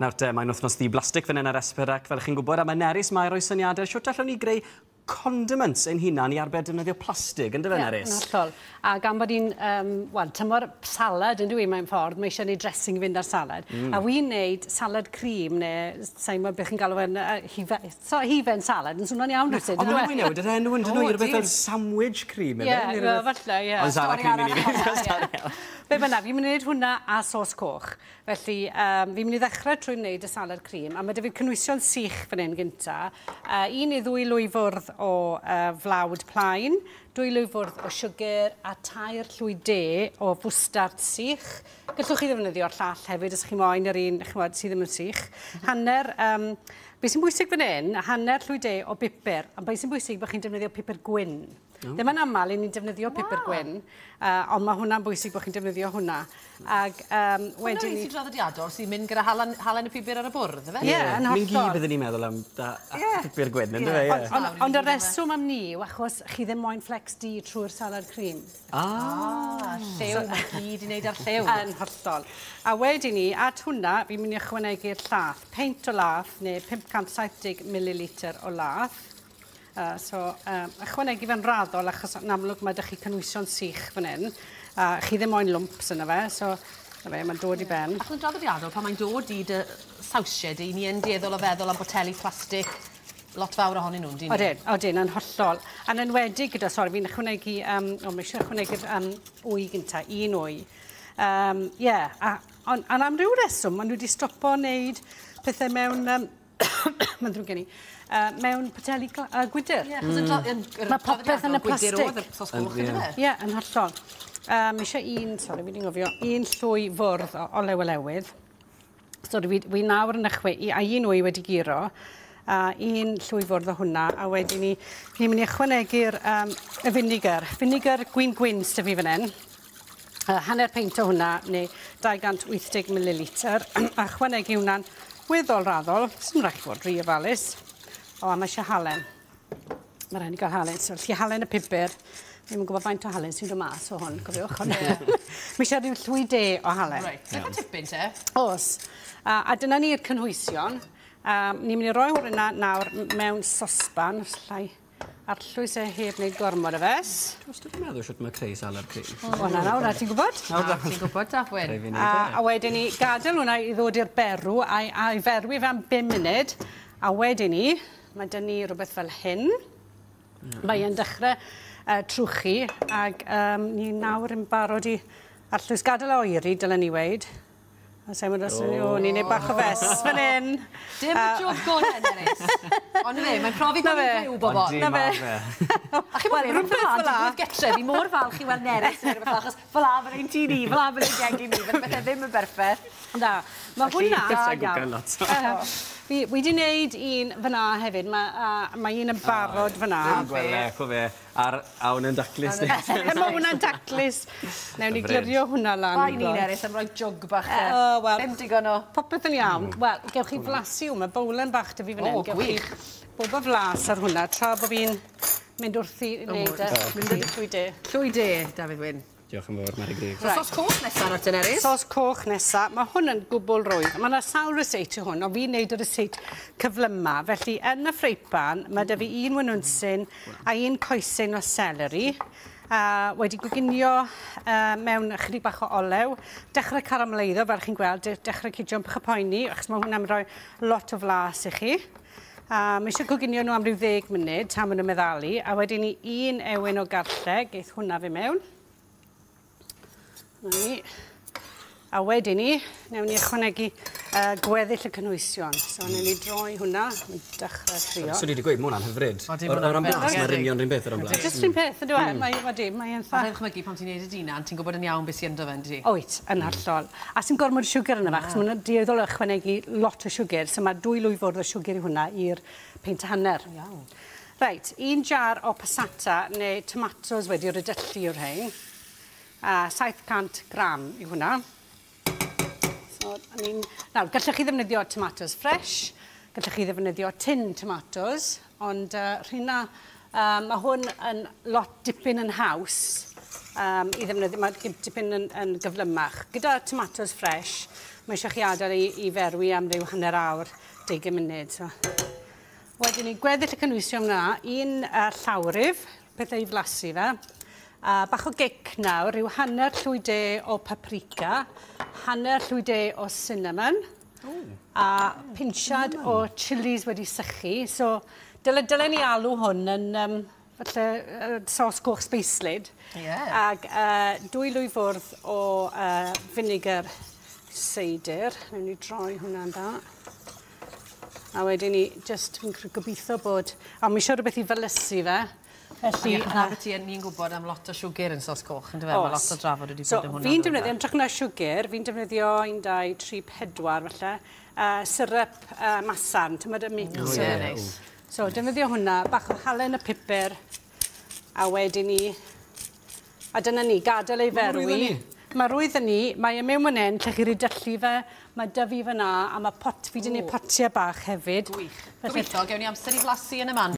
Nawr te, mae'n wythnos ddi-blastig fan hyn ar S4C, fel chi'n gwybod, a mae Nerys Mair roi syniadau shwt allwn ni greu condiments ein hunan i arbed defnyddio plastig, yndyfe, Nerys? Yn hollol. A gan bod hi'n, wel, tymor salad yn dyw 'i mewn ffordd, mae eisiau gwneud dressing i fynd ar salad. A wy'n neud salad cream, neu sa'n gwybod beth chi'n galw fe'n hufen, so, hufen salad, yn swnio'n iawn rywsut. Ond maen nhw'n newid yr enw yn dyn nhw, i rhywbeth fel sandwich cream, ife? Ie, falle, ie. Ond salad cream i ni. Be bynnag, fi'n mynd i wneud hwnna a sos coch. Felly, fi'n mynd i ddechrau trwy wneud y salad cream, a mae 'da fi cynwysion sych fan hyn gynta. 1 neu 2 lwy fwrdd o flawd plaen, 2 lwy fwrdd o siwgr a 3 llwy de o fwstard sych. Gallwch chi ddefnyddio'r llall hefyd os chi moyn yr un, ch'mod, sydd ddim yn sych. Hanner, beth sy'n bwysig fan hyn, hanner llwy de o bupur. Ond beth sy'n bwysig bod chi'n defnyddio pupur gwyn. Ddim yn aml i ni'n defnyddio pupur gwyn, ond mae hwnna'n bwysig bod chi'n defnyddio hwnna. Ag wedyn Hwnna'n un draddodiadol sy'n mynd gyda halen, halen y pupur ar y bwrdd, ife? Ie, yn hollol. Ni'n gyd byddwn ni'n meddwl am da, pupur gwyn, ynddo fe? Ond y reswm am ni yw achos chi ddim moyn flex du trwy'r salad cream. Ah, lliw, mae gyd i wneud ar lliw. Yn hollol. A wedyn ni, at hwnna, fi'n mynd i ychwanegu'r llath. Peint o lath, neu 570 ml o lath. So, ychwanegu fe'n raddol, achos yn amlwg mae 'da chi cynwysion sych fan hyn. Chi ddim moyn lumps yna fe, so na fe, mae'n dod i ben. Ac yn draddodiadol, pan mae'n dod i dy sawsiau di, ni yn dueddol o feddwl am boteli plastig, lot fawr ohonyn nhw'n, dyn ni? Odyn, odyn, yn hollol. A'n enwedig gyda, sori, fi'n ychwanegu, o, mae eisiau ychwanegu'r wy gynta, un wy. Yeah, ond am ryw reswm, maen nhw wedi stopo wneud pethau mewn, mae'n ddrwg gen i, mewn poteli gwydr. Ie, achos yn Mae popeth yn y gwydr plastig. Oedd y sos coch, yndyfe? Ie, yn hollol. Eisiau un, sori, fi wedi ngofio, un llwy fwrdd o olew olewydd. So wi nawr yn a un wy wedi guro, a un llwy fwrdd o hwnna, a wedyn ni, ni'n mynd i ychwanegu'r y finegr. Finegr gwin gwyn sy fi fan hyn. Hanner peint o hwnna, neu 280 ml. A ychwanegu hwnna'n weddol raddol, sy'n rhaid fod rhy ofalus. O, a mae eisiau halen. Mae rhaid i gael halen. So, felly halen y pupur. Fi'm yn gwybod faint o halen sy'n dod mas o hwn, cofiwch. Ond mae eisiau rhyw llwy de o halen. Reit, eitha tipyn te. Oes. A dyna ni'r cynhwysion. Ni'n mynd i roi hwnna nawr mewn sosban, os allai arllwys e heb wneud gormod o fes. Dwi'n wastad yn meddwl sut mae creu salad cream. O, na, nawr, na, ti'n gwybod? Na, ti'n gwybod, Daf Wyn. Rhaid fi wneud A, e. a wedyn ni gadael hwnna i ddod i'r berw a i ferwi fe am 5 munud. A wedyn ni, mae dyn ni rhywbeth fel hyn. Mae e'n dechrau trwchu ac ni nawr yn barod i arllwys gadael o oeri, dylen ni weud. A sa'n mynd os o, ni'n neud bach o fes fan hyn. Dim y job gorau, Nerys. Ond fe, mae'n profi bod Na fe. ni'n fyw bobl. Odi, Na ma fe. fe. A chi'n bod, Wel, rhywbeth rhywbeth fel 'na, fel 'a. digwydd getre, fi mor falch i weld Nerys yn rhywbeth fel 'a, achos fel 'a fydd ein tŷ ni, fel 'a fydd ein gegin ni, fydd pethau ddim yn berffaith. Na, mae hwnna. Sa'n gwybod lot. Fi wedi wneud un fyna hefyd. Mae mae un yn barod fyna. Dwi'n gweld e, co fe. A hwnna'n daclus. Mae hwnna'n daclus. Newn ni Hyfryd. glirio hwnna lan. Bai ni, gloi. Nerys, am roi jwg bach. O, wel. Ddim digon o. Popeth yn iawn. Wel, gewch chi flasu hwn. Mae bowlen bach 'da fi fan hyn. O, Gewch chi gwych. bob o flas ar hwnna, tra bod fi'n mynd wrthi i wneud y llwy de. Llwy de, Dafydd Wyn. Diolch yn fawr, Mari Grug. So, sos coch nesaf nawr te, Nerys. Sos coch nesa. Mae hwn yn gwbl rwydd. Mae yna sawl ryseit i hwn, ond fi'n neud y ryseit cyflyma. Felly, yn y ffreipan, mae 'da fi un winwnsyn a un coesyn o celery. Wedi goginio mewn ychydig bach o olew. Dechrau carameleiddo, fel chi'n gweld, dechrau cigio'n poeni, achos mae hwnna'n rhoi lot o flas i chi. Mae eisiau coginio nhw am ryw 10 munud, tan maen nhw'n meddalu. A wedyn ni un ewin o garlleg, geith hwnna fi mewn. Na ni. A wedyn ni, newn ni ychwanegu gweddill y cynhwysion. So, newn ni droi hwnna, mae'n dechrau crio. So ni wedi gweud, mae hwnna'n hyfryd. Odi, O ma' o ran hwnna'n blas, mae'r fendigedig. union rhywun beth o ran blas. Jyst un peth, yndyw e? Mae e'n A dda. rhaid chmygu pan ti'n neud y dinan, ti'n gwybod yn iawn beth sy'n ynddo fe, yndi? Oet, yn hollol. A sy'n gormod o siwgr yna fe, achos mae'n dueddol o ychwanegu lot o siwgr. So mae 2 lwy fwrdd o siwgr i hwnna i'r peint a hanner. Iawn. Reit, un jar o passata neu tomatos wedi rydyllu yw'r rhain. A 700 gram yw hwnna. So, I mean, nawr, gallwch chi ddefnyddio tomatoes fresh, gallwch chi ddefnyddio tin tomatoes, ond rheina, mae hwn yn lot dipyn yn haws i ddefnyddio, mae dipyn yn gyflymach. Gyda tomatoes fresh, Mae eisiau chi adael i ferwi am ryw hanner awr, 20 munud. So. Wedyn ni gweddill y cynwysion yna, un llawryf, pethau i flasu fe. Bach o gic nawr, rhyw hanner llwy de o paprika, hanner llwy de o cinnamon, a pinsiad o chilies wedi sychu. So, dylen ni alw hwn yn falle sos coch sbeislyd. Ag 2 lwy fwrdd o vinegar seidr. Newn ni droi hwnna'n dda. A wedyn ni, just fi'n gobeithio bod... A mae eisiau rhywbeth i felysu fe. Felly, na beth ni'n gwybod am lot o siwgr yn sos coch, yndyfe? Mae lot o drafod wedi bod yn hwnna. Fi'n defnyddio, yn hytrach na siwgr, fi'n defnyddio 1, 2, 3, 4 falle, syrup masarn, ti'n meddwl y maple syrup. Nice. So, defnyddio hwnna, bach o halen a pupur, a wedyn ni, a dyna ni, gadael ei ferwi. Mae rwydd yn ni, mae e mewn fan hyn, lle chi ridyllu fe, mae dyfu fyna, a mae pot, fi wedi gwneud potiau bach hefyd. Gwych. Gobeithio, gewn ni amser i flasu yn y man.